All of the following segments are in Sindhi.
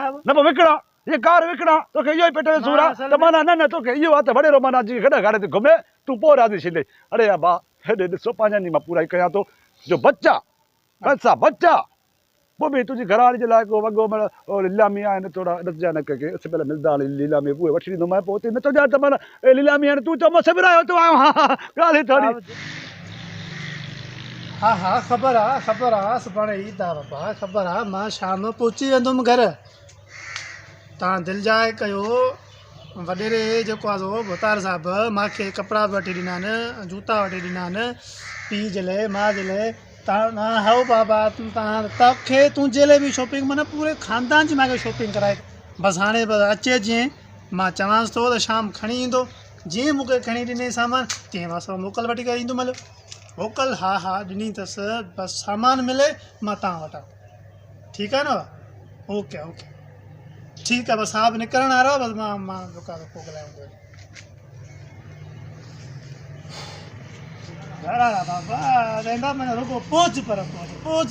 صاحب. نه پوء وڪڻان هيء ڪار وڪڻان توکي اهو ئي پيٽ ۾ سور آ ته معنيٰ نه نه توکي اهو آ ته وڏيرو معنيٰ جي گڏهه گاڏي تي گهمي تون پوء راضي ٿيندين. اڙي ابا هيڏي ڏسو پنهنجن جي مان پورائي ڪيان ٿو جو بچا پئسا بچا پوء به تنهنجي گهرواري جي لاء ڪو وڳو مڙ ليلامي آهن ٿورا ڏسجانء نه ڪنهن کي اس پيل ملدا آهن ليلامي اهي وٺي ڏيندومانء پوء اتي نه چئجانء ته معنيٰ اي ليلامي آهن تون چئو مان سڀرايو ٿو آيو آهيان ڳالهه ئي ٿوري. ها ها خبر آ خبر آ سڀاڻي عيد آ بابا خبر آ مان شام جو پهچي ويندم گهر تان دلجاء ڪيو وڏيري جيڪو آ سو ڀوتار صاحب مانکي ڪپڙا به وٺي ڏنا آهن جوتا وٺي ڏنا آهن پيء جي لاء ماء جي لاء تان هائو بابا تان توکي تنهنجي لاء به شاپنگ معنيٰ پوري خاندان جي مانکي شاپنگ ڪرائي بس هاڻي بس اچي جيئن مان چوانس ٿو ته شام کڻي ايندو جيئن مونکي کڻي ڏني سامان تيئن مان سڀ موڪل وٺي ڪري ايندم هليو موڪل ها ها ڏني اٿس بس سامان ملي مان توهان وٽان ٺيڪ آهي نه اوڪي اوڪي ٺيڪ آهي بس صاحب نڪرڻ وارو آهي بس مان مان رڪان ٿو پوء ڳالهايون ٿو گهر وارا بابا ويندا معنيٰ رڳو پهچ پر پهچ پهچ.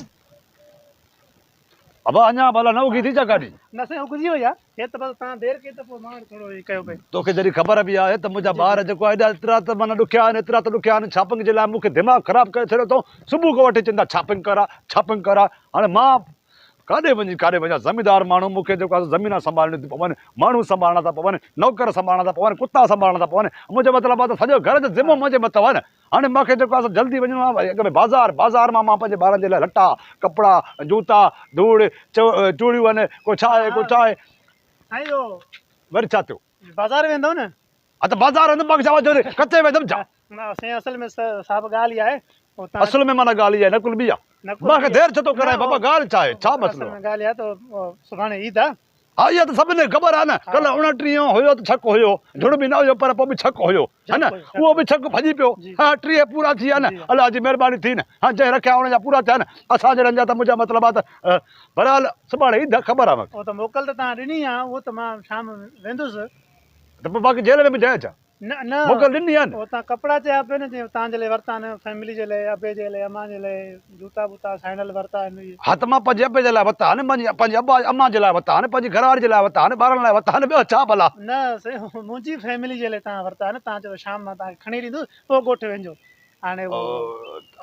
ابا اڃا ڀلا نه اگهي ٿي ڇا گاڏي؟ نه سائين اگهجي وئي آ هي ته بس تان دير ڪئي ته پوء مان ٿورو هي ڪيو پئي. توکي جڏهن خبر به آهي ته منهنجا ٻار جيڪو آهي ايڏا ايترا ته معنيٰ ڏکيا آهن ايترا ته ڏکيا آهن شاپنگ جي لاء مون کي دماغ خراب ڪري ڇڏيو اٿئون صبح کان وٺي چون ٿا شاپنگ ڪرا شاپنگ ڪرا هاڻي مان ڪاڏي وڃي ڪاڏي وڃان زميندار ماڻهو مون کي جيڪو آهي سو زمينان سنڀالڻيون ٿيون پون ماڻهو سنڀالڻا ٿا پون نوڪر سنڀالڻا ٿا پون ڪتا سنڀالڻا ٿا پون منهنجو مطلب آهي ته سڄو گهر جو ذمو منهنجي مٿان آهي نه هاڻي مان کي جيڪو آهي سو جلدي وڃڻو آهي وري اڳ ۾ بازار بازار مان مان پنهنجي ٻارن جي لاء لٽا ڪپڙا جوتا ڌوڙ چوڙيون آهن ڪو ڇا آهي ڪو ڇا آهي. سائين اهو وري ڇا ٿيو؟ بازار ويندؤ نه؟ ها ته بازار ويندم باقي ڇا ڪٿي ويندم ڇا؟ نه سائين اصل ۾ صاحب ڳالهه اها آهي اتان اصل ۾ معنيٰ ڳالهه اها آهي نقل ٻي آهي مان کي دير ڇو ٿو ڪرائين بابا ڳالهه ڇا آهي ڇا مسئلو آهي؟ اصل ۾ ڳالهه اها ته سڀاڻي عيد آهي. ها اها ته سڀني کي خبر آهي نه ڪلهه اڻٽيهون هيو ته ڇڪ هيو جھڙ به نه هيو پر پوء به ڇڪ هيو ها نه اهو به ڇڪ ڀڄي پيو ها 30 پورا ٿي ويا نه الله جي مهرباني ٿي نه ها جنهن رکيا ان جا پورا ٿيا نه اسان جهڙن جا ته منهنجا مطلب آهي ته بهرحال سڀاڻي عيد آهي خبر آهي مونکي. اهو ته موڪل ته توهان ڏني آهي اهو ته مان شام ويندس. ته پوء باقي جيل ۾ به جائين ڇا؟ نه نه موڪل ڏني آهي نه. اهو تان ڪپڙا چيا پئي نه جي تان جي لاء ورتا آهن فيملي جي لاء ابي جي لاء امان جي لاء جوتا بوتا سينڊل ورتا آهن اهي. ها ته مان پنهنجي ابي جي لاء ورتا آهن پنهنجي ابا امان جي لاء ورتا آهن پنهنجي گهر واري جي لاء ورتا آهن ٻارن لاء ورتا آهن ٻيو ڇا ڀلا. نه سائين منهنجي فيملي جي لاء تان ورتا آهن تان چيو شام مان تان کي کڻي ڏيندس پوء ڳوٺ وڃجو هاڻي اهو.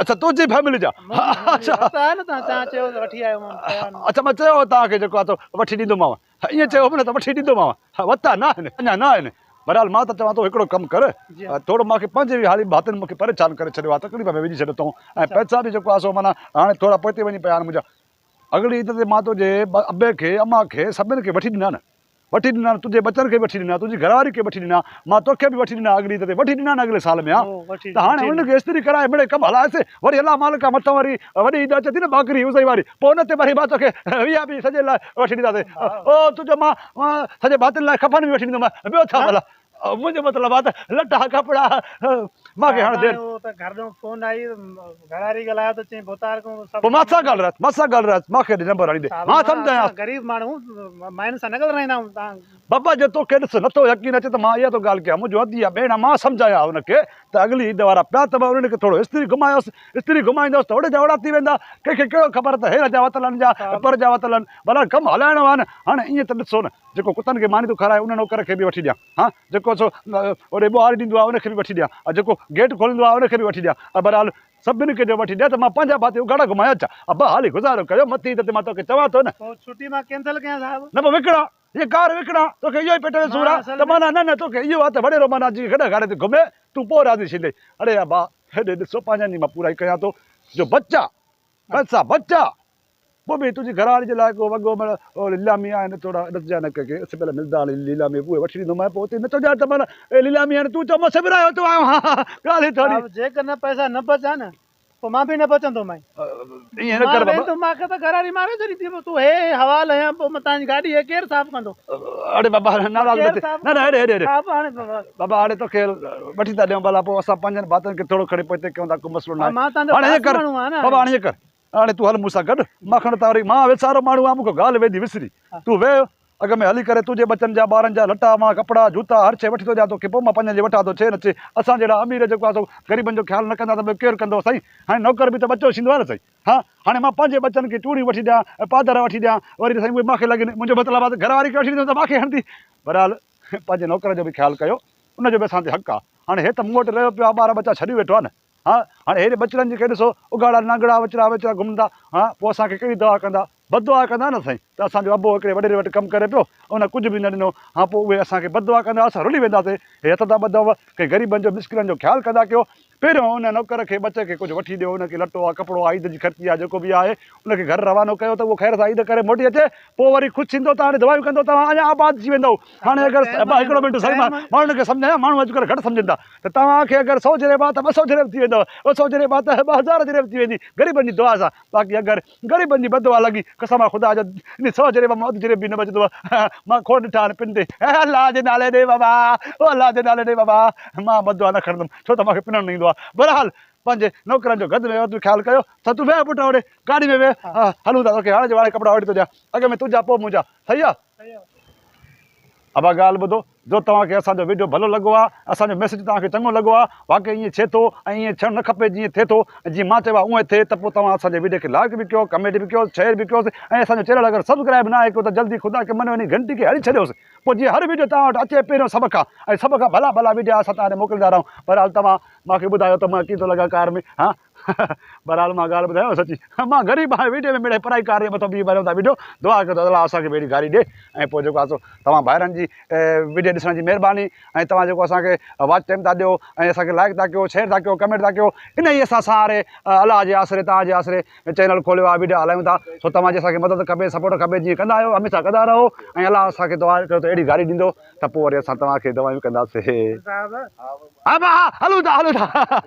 اڇا تنهنجي فيملي جا اڇا ورتا آهن تان تان چيو ته وٺي آيو مان پيا آهن. اڇا مان چيو هو تان کي جيڪو آهي سو وٺي ڏيندومانو. ائين چيو هوم نه ته وٺي ڏيندومانء. وتا نه آهن، اڃا نه آهن. بهرحال مان ته چوان ٿو هڪڙو ڪم ڪر، ٿورو مان کي پنهنجي به حالي ڀاتين مون کي پريشان ڪري ڇڏيو آهي، تڪليف ۾ وجهي ڇڏيو اٿئون ۽ پئسا به جيڪو آهي سو معنيٰ هاڻي ٿورا پوئتي وڃي پيا آهن منهنجا. اڳڙي عيد تي مان تنهنجي ابي کي، امان کي، سڀني کي وٺي ڏنا نه. وٺي ڏنا نه، تنهنجي ٻچن کي به وٺي ڏنا، تنهنجي گهر واري کي به وٺي ڏنا، مان توکي به وٺي ڏنا اڳڙي عيد تي، وٺي ڏنا نه اڳلي سال ۾ ها ته هاڻي انهن کي استري ڪرائي مڙئي ڪم هلائيس، وري الله مالڪ آ مٿان وري وڏي عيد اچي ٿي نه ٻاڪري عزئي واري، پوء ان تي وري مان توکي ويا به سڄي لاء وٺي ڏينداسين. او تنهنجو مان سڄي ڀاتين لاء ڪفن به وٺي ڏيندومانء، ٻيو ڇا ڀلا. منهنجو مطلب آ ته لٽا ڪپڙا مان کي هاڻ دير. ته گهر ڏانهن فون آئي گهر واري ڳالهايو ته چيائين ڀوتار کان سڀ. پوء مان سان ڳالهراء مان سان ڳالهراء مان کي ڏي نمبر آڻي ڏي مان سمجهايانس. غريب ماڻهو ماين سان نه ڳالهرائيندا آهيون تان. بابا جي توکي ڏس نٿو يقين اچي ته مان اها ٿو ڳالهه ڪيان منهنجو ادي آ ڀيڻ آ مان سمجهايان هن کي ته اڳلي عيد وارا پيا ته مان انهن کي ٿورو استري گهمايوس استري گهمائيندوس ته اوڙي جا اوڙا ٿي ويندا ڪنهن کي ڪهڙو خبر ته هير جا وتل آهن يا پر جا وتل آهن ڀلا ڪم هلائڻو آهي نه هاڻي ائين ته ڏسو نه جيڪو ڪتن کي ماني ٿو کارائي ان نوڪر کي به وٺي ڏيان ها جيڪو سو اوڏي ٻهاري ڏيندو آهي ان کي به وٺي ڏيان ۽ جيڪو گيٽ کوليندو آهي ان کي به وٺي ڏيان ۽ بهرحال سڀني کي جو وٺي ڏيان ته مان پنهنجا ڀاتي اگهاڙا گهمايان ڇا ابا حالي گذارو ڪيو مٿي عيد تي مان توکي چوان ٿو نه. پوء ڇٽي مان ڪينسل ڪيان صاحب. نه پوء وڪڻان هيء ڪار وڪڻان توکي اهو ئي پيٽ ۾ سور آهي ته معنيٰ نه نه توکي اهو آهي ته وڏيرو معنيٰ جي گڏهه گاڏي تي گهمي تون پوء راضي ٿيندين اڙي ابا هيڏي ڏسو پنهنجن جي مان پورائي ڪيان ٿو جو بچا پئسا بچا پوء به تنهنجي گهر واري جي لاء ڪو وڳو مڙ ليلامي آهن ٿورا ڏسجانء نه ڪنهن کي اس پيل ملدا آهن ليلامي اهي وٺي ڏيندومانء پوء اتي نه چئجانء ته معنيٰ اي ليلامي آهن تون چئو مان سڀرايو ٿو آيو آهيان ڳالهه ئي ٿوري. صاحب جيڪڏهن پئسا نه بچا نه پوء مان به نه بچندومانء. ائين نه ڪر مان بابا. ويندم مان کي ته گهر واري ماري ڇڏيندي پوء تون هي حوال هنيا پوء مان تنهنجي گاڏي هي ڪير صاف ڪندو. اڙي بابا ناراض نه ڪير ٿي صاف نه نه هيڏي هيڏي هيڏي. صاحب هاڻي بابا هاڻي توکي وٺي ٿا ڏيون ڀلا پوء اسان پنهنجن ڀاتين کي ٿورو کڻي پوئتي ڪيون ٿا ڪو مسئلو ناهي مان تنهنجو هاڻي ائين خاص ڪر ماڻهو آهيان نه بابا هاڻي ائين ڪر هاڻي تون هل مون سان گڏ، مان کڻ ته وري مان ويسارو ماڻهو آهيان، مون کان ڳالهه ويندي وسري. تون ويهه، اڳ ۾ هلي ڪري تنهنجي ٻچن جا ٻارن جا لٽا مان ڪپڙا جوتا هر شيء وٺي ٿو ڏيان توکي پوء مان پنهنجن جي وٺان ٿو ڇي نه ڇي اسان جهڙا امير جيڪو آهي سو غريبن جو خيال نه ڪندا ته ٻيو ڪير ڪندو سائين هاڻي نوڪر به ته ٻچو ٿيندو آهي نه سائين ها هاڻي مان پنهنجي ٻچن کي چوڙيون وٺي ڏيان پادر وٺي ڏيان وري سائين اهي مان کي لڳن منهنجو مطلب آهي ته گهر واري کي وٺي ڏيندس ته مان کي هڻندي بهرحال پنهنجي نوڪر جو به خيال ڪيو ان جو به اسان تي حق آهي هاڻي هي ته مون وٽ رهيو پيو آهي ٻار ٻچا ڇڏي ويٺو آهي نه ها هاڻي هيڏي ٻچڙن جي کي ڏسو اگهاڙا نانگڙا وچڙا وچڙا گهمن ٿا ها پوء اسان کي ڪهڙي دعا ڪندا بد دعا ڪندا نه سائين ته اسان جو ابو هڪڙي وڏيري وٽ ڪم ڪري پيو ان ڪجهه به نه ڏنو ها پوء اهي اسان کي بد دعا ڪندا اسان رلي وينداسين هي هٿ ٿا ٻڌو ڪنهن غريبن جو مسڪينن جو خيال ڪندا ڪيو پهريون ان نوڪر کي ٻچي کي ڪجهه وٺي ڏيو ان کي لٽو آ ڪپڙو آ عيد جي خرچي آ جيڪو به آهي ان کي گهر روانو ڪيو ته اهو خير سان عيد ڪري موٽي اچي پوء وري خوش ٿيندو ته هاڻي دعائون ڪندو توهان اڃا آباد ٿي ويندؤ هاڻي اگر ابا هڪڙو منٽ سائين مان ماڻهن کي سمجهايان ماڻهو اڄڪلهه گهٽ سمجهن ٿا ته توهان کي اگر سئو جريب آ ته 200 جريب ٿي ويندؤ 200 جريب آ ته 2000 جريب ٿي ويندي غريبن جي دعا سان باقي اگر غريبن جي بددعا لڳي قسم آ خدا جو انهي سئو جريب مان اڌ جريب به نه بچندو مان کوڙ ڏٺا آهن پن تي الله جي نالي ڏي بابا او الله جي نالي ڏي بابا مان بددعا نه کڻندم ڇو ته مان کي پنڻ نه ايندو آ بهرحال پنهنجي نوڪرن جو گڌ ۾ وڌ خيال ڪيو ته تون ويهه پٽ هوڏي گاڏي ۾ ويهه هلون ٿا توکي هاڻي جو هاڻي ڪپڙا وٺي ٿو ڏيان اڳ ۾ تنهنجا پوء منهنجا صحيح آ. ابا ڳالهه ٻڌو جو توهان کي اسان جو ويڊيو ڀلو لڳو آ اسان جو ميسيج توهان کي چڱو لڳو آ واقعي ائين ڇي ٿو ۽ ائين ٿيڻ نه کپي جيئن ٿئي ٿو ۽ جيئن مان چيو آ اونئين ٿئي ته پوء توهان اسان جي ويڊيو کي لائڪ به ڪيو ڪمينٽ به ڪيو شيئر به ڪيوس ۽ اسان جو چينل اگر سبسڪرائب ناهي ڪيو ته جلدي خدا کي منو وڃي گهنٽي کي هڻي ڇڏيوس پوء جيئن هر ويڊيو توهان وٽ اچي پهريون سڀ کان ۽ سڀ کان ڀلا ڀلا ويڊيا اسان توهان ڏي موڪليندا رهون بهرحال توهان مان کي ٻڌايو ته مان ڪيئن ٿو لڳان ڪار ۾ ها بھرحال مان ڳالھ ٻڌايانو سچي مان غريب آھيان ويڊيو ۾ مڙئي پرائي ڪار جي مٿان بيھي ڀريون ٿا ويڊيو دعا ڪيو ته الله اسان کي به اھڙي گاري ڏي ۽ پوء جيڪو آھي سو توھان ڀائرن جي ويڊيو ڏسڻ جي مھرباني ۽ توھان جيڪو اسان کي واچ ٽائيم ٿا ڏيو ۽ اسان کي لائڪ ٿا ڪيو شيئر ٿا ڪيو ڪمينٽ ٿا ڪيو ان ئي اسان سھاري الله جي آسري توھان جي آسري چينل کوليو آھي ويڊيو ھلايون ٿا سو توھان جي اسان کي مدد کپي سپورٽ کپي جيئن ڪندا آھيو ھميشه ڪندا رھو ۽ الله اسان کي دعا ڪيو ته اھڙي گاري ڏيندو ته پوء وري اسان توھان کي دعائون ڪنداسي ها ڀا ها ھلون ٿا ھلون ٿا.